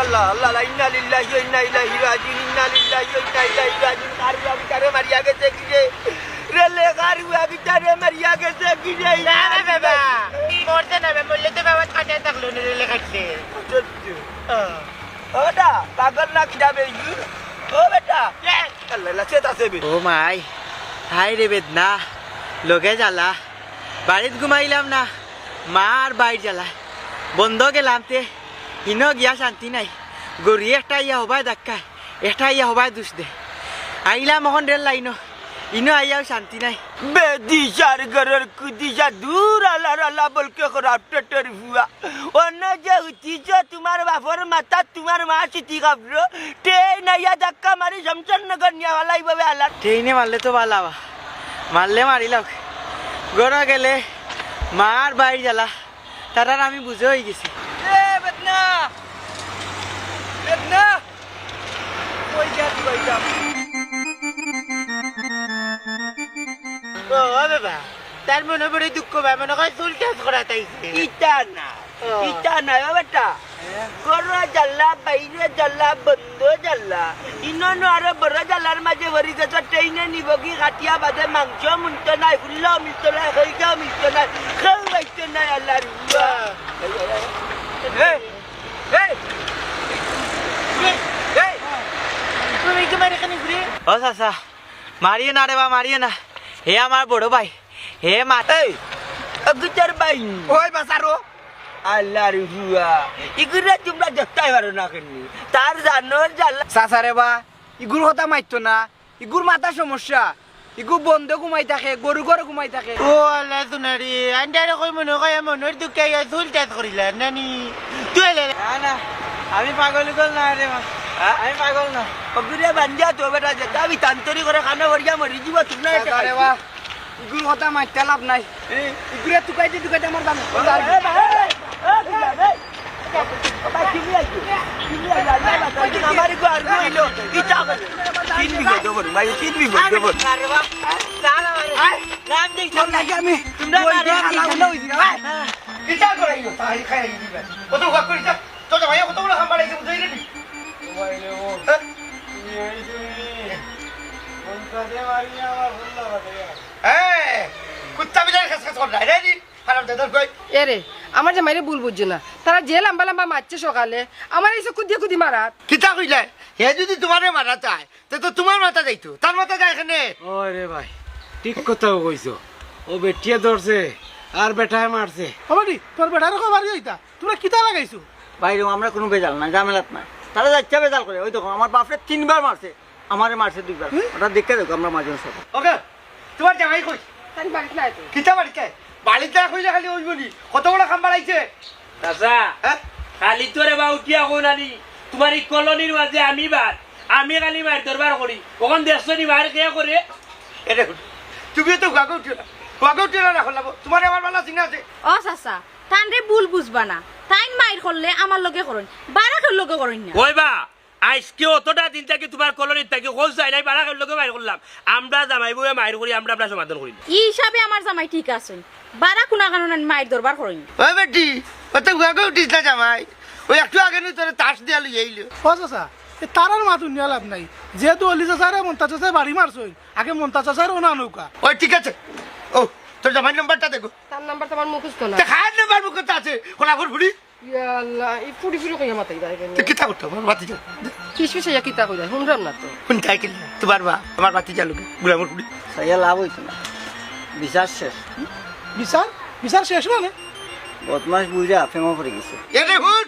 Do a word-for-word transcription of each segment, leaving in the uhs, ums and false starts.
আল্লাহ, আল্লাহ, আল্লাহ, ইন্না লিল্লাহি ওয়া ইন্না ইলাইহি রাজিউন, ইন্না লিল্লাহি ওয়া ইন্না ইলাইহি রাজিউন। কার বাপ কারে মারিয়া গেছে কি রে? রে লে, কার বাপ কারে মারিয়া গেছে কি রে? না রে বাবা, মরছে না বে, মরলে তো বাবা কাটে থাকলো না, রে লে কাটছে। সত্য। হ্যাঁ। ও বেটা, পাগল না কিতা বে ইগু? ও বেটা, আল্লাহ, আল্লাহ, চেত আছে বে। ও মাই, হায় রে বেদনা, লগে জ্বালা। বাড়িত ঘুমাইলাম না, মা আর বাইর জ্বালা। বন্ধ গেলাম তে, ইনো গিয়া শান্তি নাই। গরু একটা ইয়া হবায় ধাক্কা, একটা ইয়া হবায় দুষ দে। আইলাম অখন রেল লাইনো, ইনো আইয়াও শান্তি নাই। বেদিশার ঘরর কুদিশা দূর আলার আলা বলকে খরাপ টেটের ফুয়া। অন্য যে হুতিছ তুমার বাপর মাথাত তুমার মা সিটি খাবলো, ট্রেন আইয়া ধাক্কা মারি শমশেরনগর নিয়া ফালাইবো বে আলার। ট্রেনে মারলে তো বালা বা, মারলে মারি লাউক। ঘরো গেলে মা আর বাইর জ্বালা, তারার আমি বুঝে অইগেছি। এ বেদনা! বেদনা! কই যা তুই, কই যা? ও, ও বাবা, তার মনো বড় দুঃখ বা, মনো কয় চুল টাচ করাত আইছে। ইতা না, ও। ইতা না, ও বেটা। হ্যাঁ। ঘরো জ্বালা, বাইরে জ্বালা, বন্ধ জ্বালা। ইনো নু আরো বড় জ্বালার মাঝে পড়ি গেছো, ট্রেনে নিবো কি কাটিয়া বাদে মাংস মিলতো নায়, ফুল্লাও মিলতো নায়, খইজাও মিলতো নায়, কেউ পাইতো নায়, আল্লাহর বুয়া। এই, এই, এই, এই, তুমি কি মারি খানি ঘুরে? ও চাচা, মারিও না রে বা, মারিও না। হে আমার বড় ভাই, হে মা-, এই, অগুতার ভাই। ওই বাসারো। আল্লাহর বুয়া, ইগুরে তুমরা দেখতায় পারো না কেনে? তার জানোর জ্বালা। চাচা রে বা, ইগুর কথা মাতিও না, ইগুর মাথার সমস্যা, ইগু বন্দো ঘুমাই থাকে, গরু ঘরো ঘুমাই থাকে। ও আল্লাহ, শুনারি, আন্ডারে কই মনো কয় মনর দুঃখে ইয়া চুল টাচ করিলা, নানি? তুই এলে। না, না, আমি পাগল উগল না রে মা, হ্যাঁ? আমি পাগল না। অগুরে বান্ধিয়া তো বেটা, যেতা আমি তান্তরি করে খানো করিয়া মরি দিব, তুমরা এটা চাচা রে বা। ইগুর কথা মাতিয়া লাভ নাই। এ, ইগুরে তুকাইতে তুকাইতে আমার দাম। আমার ইগু আর ইলো, ইটা তিন বিঘা দেবো, ভাই, তিন বিঘা দেবো। তোর লাগে আমি তোমরা বই দিয়ে মারো, হালা উল্টা হইছি না, ভাই। ইটা করে ইলো, তাই খাই দিবা। কত ভাগ করিস? তোর ভাই কত বড় হাম্বার আইছে, বুঝলি রে? ভাই রে, ও। হ্যাঁ? তুমি এই তুমি। কোন কাজে মারি আমার বললা কথা। হ্যাঁ, কুত্তা বিলাইর খেস খেস করে না, রে নি? হারাম দাদার কই? এরে, আমার জামাইরে ভুল বুঝছো না। তারা যে লম্বা লম্বা মারছে সকালে, আমার এই চক্ষু দিয়া কুদি মারাত। কিতা কইলে? হে যদি তুমারে মারা চায়, তে তো তুমার মাথা যাইতো, তার মাথা যায় কেনে? ওরে ভাই, ঠিক কথাউ কইছো। ও বেটিয়ে ধরছে, আর বেটায় মারছে। ও বেটি, তোর বেটারে কও বাড়ি যাইতা। তুমরা কিতা লাগাইছো? ভাই রে, আমরা কুনু বেজাল নাই, ঝামেলাত নাই। তারা যাইচ্ছা বেজাল করে। ওই দেখো, আমার বাপরে তিনবার মারছে। আমারে মারছে দুইবার। হুম? ওটা দেখে দেখো, আমরা মাঝে সব। ওকে, তুমার জামাই কই? তাই বাড়িত নাই তো। কিতা বাড়িত নাই? বাড়িত নাই কইলে খালি ওই বলি। কত বড় খাম বাড়াইছে? চাচা, হ্যাঁ? খালি তোরে বা উঠিয়া কও নানি, তুমার ই কলোনির মাঝে আমি বাদ, আমি খালি মাইর দরবার করি। অখন দেখছো নি মাইর কে করে? এরে হুন, তুমিও তো হুয়াগো উঠিও না। হুয়াগো উঠিও না, রাখো লাবো। তুমারে আমার বালা চিনা আছে। ও চাচা, তানরে ভুল বুঝবা না। তাইন মাইর করলে আমার লগে করইন, বারাকর লগে করইন না। ওই বা, আইজকে অতটা দিন থাকি তুমার কলোনিত থাকি কও চাই নাই, বারাকর লগে মাইর করলাম। আমরা জামাই বউয়ে মাইর করি, আমরা, আমরা সমাধান করি। ই হিসাবে আমার জামাই ঠিক আছে। বারাক কুনা কারণে মাইর দরবার করইন। ওই বেটি, অত হুয়াগো উঠিস না জামাই। ওই একটু আগে নু তোরে তাস দিয়া লই আইলো। ও চাচা, এ তারার মাত হুনিয়া লাভ নাই। যেহেতু অলি চাচারে মন্তাজ চাচায় বাড়ি মারছইন, আগে মন্তাজ চাচারে অনা নৌকা। ওই ঠিক আছে। ও, তোর জামাইর নাম্বারটা দেখো। তার নাম্বার তো আমার মুখস্থ না। তে কার নাম্বার মুখস্থ আছে? কোলাপুর ফুড়ি? ইয়া আল্লাহ, এই ফুড়ি ফুড়ি কইয়া মাতাই যায় কেনে? তে কিতা করতো আমার ভাতিজা? কিসমিস ইয়া কিতা কইরা? হুনরাম না তো। হুনতায় কিলা? তুমার বা, আমার ভাতিজা লগে, গুলামর ফুড়ি। চাইয়া লাভ অইতো না। বিচার শেষ। বিচার? বিচার শেষ মানে? বদমাস বুইড়া প্রেমো পড়ি গেছে। এরে হুন,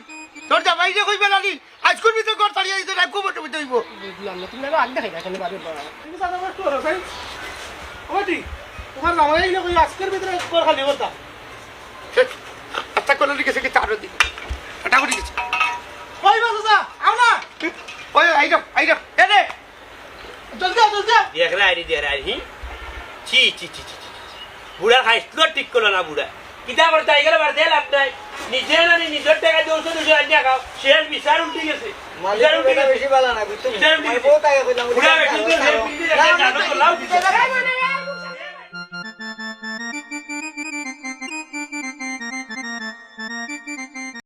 তোর জামাইরে কইবা লাগি। আইজকুর ভিতরে ঘর ছাড়িয়া দিতে নাই, খুব অসুবিধা অইবো। বুঝলাম না, তুমি আগে আগ দেখাই না, কেনে বাড়ি বাড়া। তুমি দাদা আমার তো ভাই। ও বেটি, তুমার জামাই আইলে কই আইজকুর ভিতরে ঘর খালি করতা। হে, আচ্ছা, কোন দিকে সে কি তার দিকে? এটা কোন দিকে? ওই বাস চাচা, আও না। ওই, আই যাও, আই যাও। এ রে। জলদি আও, জলদি আও। দেখ রে, আইরি, দেখ রে, আইরি, হি? ছি, ছি, ছি, ছি, ছি। বুড়া খাইছলো ঠিক করলো না বুড়া। কিতা করতা, ইগুরে বাদ দিয়া লাভ নাই। নিজে না নি, নিজর টেকা দিয়া দুইশো আনিয়া খাও। শেষ বিচার উল্টি গেছে। মালিক বিচার উল্টি বেটা গেছে। বেশি বালা না, বুঝছো? বিচার উল্টি গেছে। বুড়া বেটা, তুমি যে পিন্ডি দেখে জানো তো লাভ দিছে।